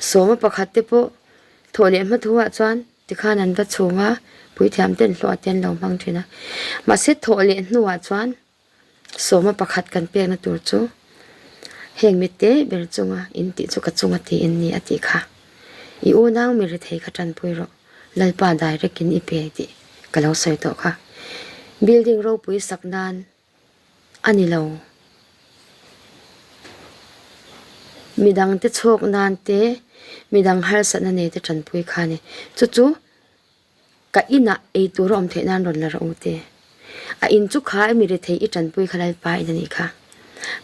Sawma pakhat te pawh thawh leh hma thu ah chuan tikhan an va chhung a, puithiam ten hlawh te an lo hmang thin a. Mahse thawh leh hnuah chuan sawma pakhat kan pekna tur chu heng mite ber chunga in tih chu ka chunga tiin ni a tih kha. I unau mi rethei kha tanpui rawh, Lalpa direct in i pe tih ka lo sawi tawh kha. Building ropui sak nan a ni lo. Midangte chhawk nan te, midang harsatna nei te tanpui kha a ni. Chu chu ka inah ei tur a awm theih nan rawn la rawh u te. A in chu kha i mi rethei i tanpui kha Lalpa in a nih kha.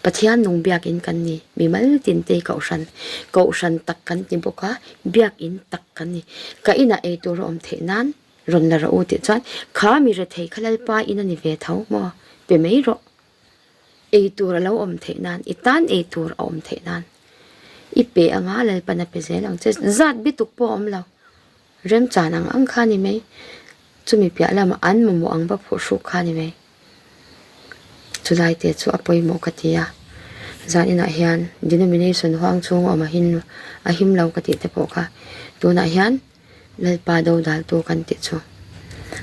Pathian nung biakin kan ni, mimal tin te hi kohhran, kohhran tak kan ti bawk a, biakin tak kan ni. Ka inah ei tur a awm theih nan Rawn la rawh u tih chuan kha mi rethei kha Lalpa in a ni ve tho maw? Pe mai rawh. Ei tur a lo awm theih nan, i tan ei tur a awm theih nan i pe anga Lalpan a pe zel ang che. Zat bituk pawh a awm lo. Remchan ang ang kha a ni mai. Chumi piah lamah an mamawh ang va phuhhruk kha a ni mai. Chulai te chu a pawimawh ka ti a. Zan inah hian denomination huang chhung a awm a him lo ka tih te pawh kha tunah hian Lalpa dodaltu kan tih chu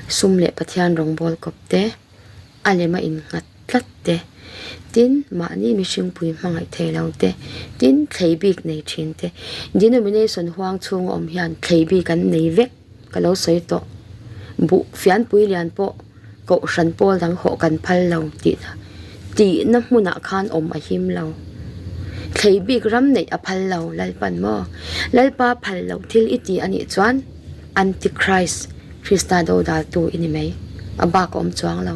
sum leh Pathian rawngbâwl kawp te, a lema innghat tlat te, tin, mahni mihringpui hmangaih thei lo te, tin, thlei bik nei thin te. Denomination huang chhunga awm hian thlei bik an nei vek ka lo sawi tawh. Buh fianpui lian pawh Kohhran pawl dang hawh kan phal lo tihna tihna hmunah khan awm a him lo. Thlei bik ram neih a phal lo Lalpan maw? Lalpa phal loh thil i ti a nih chuan Antichrist, Krista dodaltu i ni mai. A bak a awm chuang lo.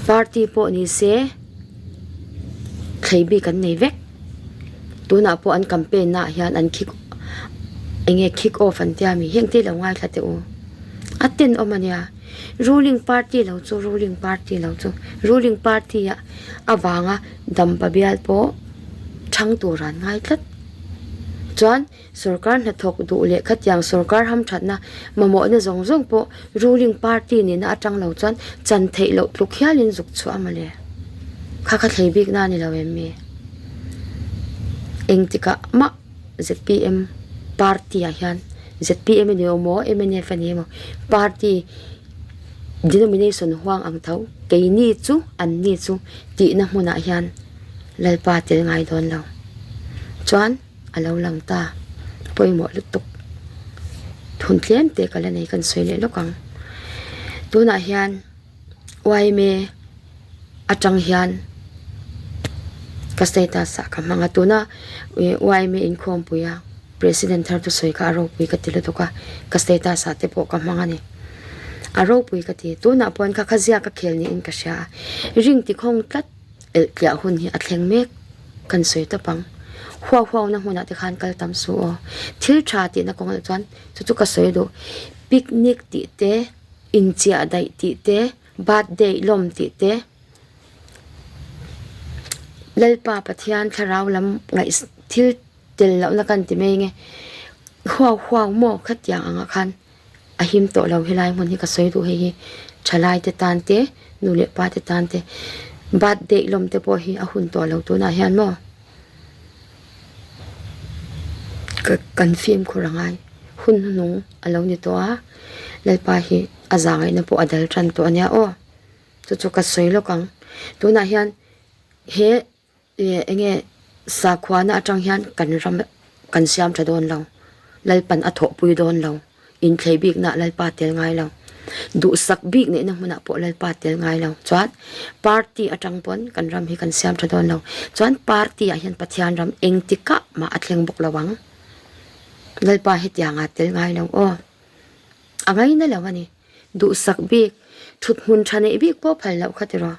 Party pawh ni se thlei bik an nei vek. Tunah pawh an campaign naah hian an kick enge kick off an tia mi heng te lo ngaithla teh u a tenawm a nia ruling party lo chu ruling party lo chu ruling party ah avanga dampa bial pawh thang tur an ngai tlat chuan sorkar hnathawk duh leh khatiang sorkar hamthatna mamawhna zawng zawng pawh ruling party nihna atang lo chuan chan theih loh tluk hialin zuk chhuah a mawle kha kha thlei bik na a ni lo em mi engtikah mah zpm party ah hian zpm a ni awm maw mnf a ni emaw party denomination huang ang tho keini chu an ni chu tihna hmunah hian Lalpa tel ngai dawn lo chuan. A lo lang ta. Pawimawh lutuk. Thun tlem te ka la nei kan sawi leh lawk ang. Tunah hian yma atang hian ka status ah ka hmang a. Tuna yma inkhawmpui a president thar chu sawi kha a ropui ka ti lutuk a. Ka status ah te pawh ka hmang a ni. A ropui ka ti. Tunah pawh kha kha ziak a khel niin ka hria a. Ring tikhawng tlat. Elh tliah hun hi a thleng mek kan sawi tawp ang. Huau huau na hmunah te khan kal tam suh aw. Thil tha tihna kawng ah chuan chu chu ka sawi duh. Picnic tih te, inchiah daih tih te, birthday lawm tih te, Lalpa Pathian thlarau lam ngaih thil tel lohna kan ti mai nge. Huau huau maw khatiang angah khan. A him tawh lo helai hmun hi ka sawi duh hei hi thalai te tan te nu leh pa te tan te birthday lawm te pawh hi a hun tawh lo tunah hian maw ka kan fimkhur a ngai hun hnuhnung a lo ni tawh a Lalpa hi a zahngaihna pawh a dal tan tawh a nia aw chu chu ka sawi lawk ang tunah hian he. Ih enge sakhuana atang hian kan ram kan siam tha dawn lo, Lalpan a thawhpui dawn lo, inthlei bikna Lalpa tel ngai lo, duhsak bik neihna hmunah pawh Lalpa tel ngai lo chuan party atang pawn kan ram hi kan siam tha dawn lo chuan party ah hian Pathian ram engtikah mah a thleng bawk lo ang, Lalpa hetianga tel ngai lo aw, a ngaina lo a ni. Duhsak bik, thut hmun tha neih bik pawh phal loh kha tiraw.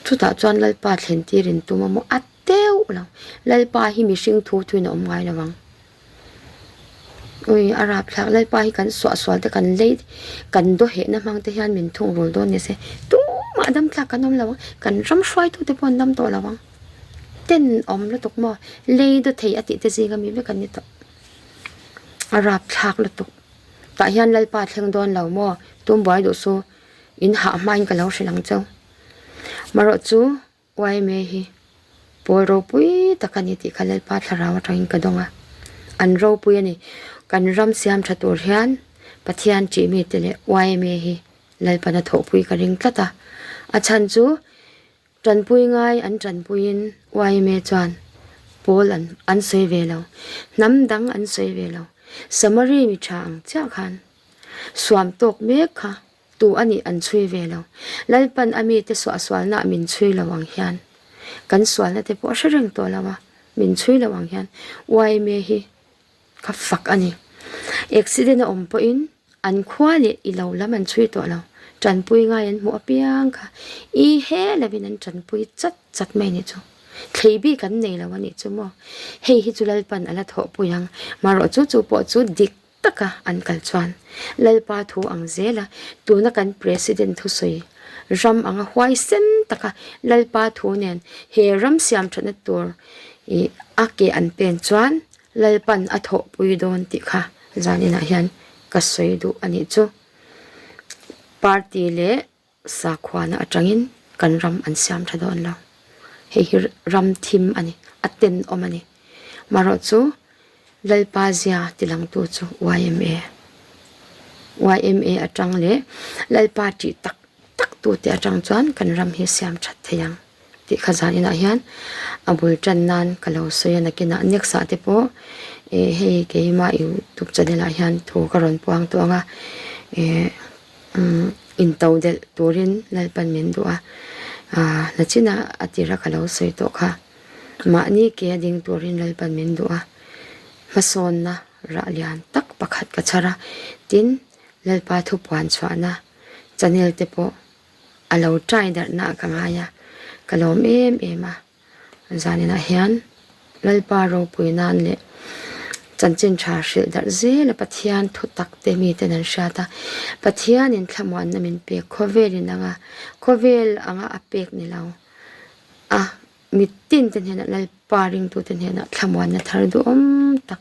Chutah chuan Lalpa thlen tir in tum a maw a teuh lo. Lalpa hi mihring thu thuin a awm ngai lo ang. Ui a rapthlak Lalpa hi kan suahsual te kan lei kan dawhehna hmang te hian min thung rul dawn ni se tumah dam tlak kan awm lo ang. Kan ram hruaitu te pawh an dam tawh lo ang. Tenawm lutuk maw lei dawthei a tih te zinga mi vek an ni tawh. A rapthlak lutuk. Tah hian Lalpa thleng dawn lo maw? Tum buai duh su. In hah hmain ka lo hrilh ang cheu. Marawh chu yma hi. Pawl ropui tak a ni tih kha Lalpa thlarau atangin ka dawng a. An ropui a ni. Kan ram siam tha tur hian Pathian tih mite leh yma hi Lalpana thawhpui ka ring tlat a. A chhan chu tanpui ngai an tanpuiin yma chuan pawl an an sawi ve lo. Hnam dang an sawi ve lo. Samari mi tha ang chiah khan suam tawk mek kha Tu a nih an chhui ve lo. Lalpan a mite suahsualna ah min chhui lo ang hian kan sualna te pawh a hre reng tawh lo a, min chhui lo ang hian yma hi ka fak a ni. Accident a awm pawhin an khua leh i lo lam an chhui tawh lo. Tanpui ngai an hmuh apiang kha i he lovin an tanpui chat chat mai a nih chu. Thlei bik an nei lo a nih chu maw. Hei hi chu Lalpan a la thawhpui ang. Marawh chu chu pawh chu dik taka an kal chuan Lalpa thu ang zela tuna kan President thusawi ram anga huaisen taka Lalpa thu nen he ram siam thatna tur ih a ke an pen chuan Lalpan a thawhpui dawn tih kha zan inah hian ka sawi duh a nih chu. Party leh Sakhuana atangin kan ram an siam tha dawn lo. Hei hi ram thim a ni, a tenawm a ni. Marawh chu Lalpa zia tilangtu chu yma. Yma atang leh Lalpa tih tak tak tute atang chuan kan ram hi siam that thei ang tih kha zan inah hian a bul tan nan ka lo sawi a. Nakinah next ah te pawh eh hei keimah youtube channel ah hian thu ka rawn puang tawh ang a eh. Umm into delh turin Lalpan min duh a, aah nachina a tira ka lo sawi tawh kha. Mahni ke a ding turin Lalpan min duh a, hmasawnna rah lian tak pakhat ka chhar a, tin Lalpa thupuan chhuahna channel te pawh a lo try darhna ah ka ngai a, ka lawm em em a. Zaninah hian Lalpa ropui nan leh chanchin tha hrilh darh zel a Pathian thu tak te miten an hriat a, Pathianin thlamuanna min pek khawvel in anga khawvel anga a pek ni lo a mitin te hnenah Lalpa ringtute hnenah thlamuanna thar duhawm tak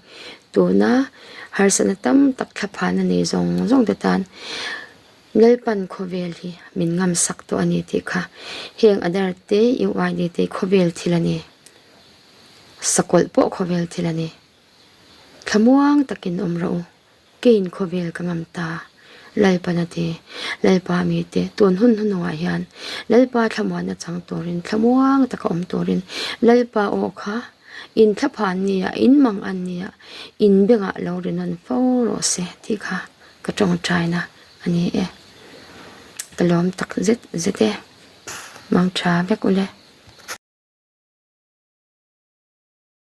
tuna harsatna tam tak thlaphana nei zawng zawng te tan Lalpan khawvel hi min ngamsak tawh a ni tih kha heng Adar te UID te khawvel thil a ni. Sakawlh pawh khawvel thil a ni. Thlamuang takin awm rawh u, keiin khawvel ka ngam ta. Lalpan a ti, Lalpa mite, tun hun hnuhnungah hian Lalpa thlamuanna chang turin, thlamuang taka awm turin Lalpa aw kha in thlaphan nia, in mang an nia, in bengah lo ri nawn fo rawh se tih kha Ka tawngtaina a ni e. Ka lawm tak zet zet e. Mang tha vek ule.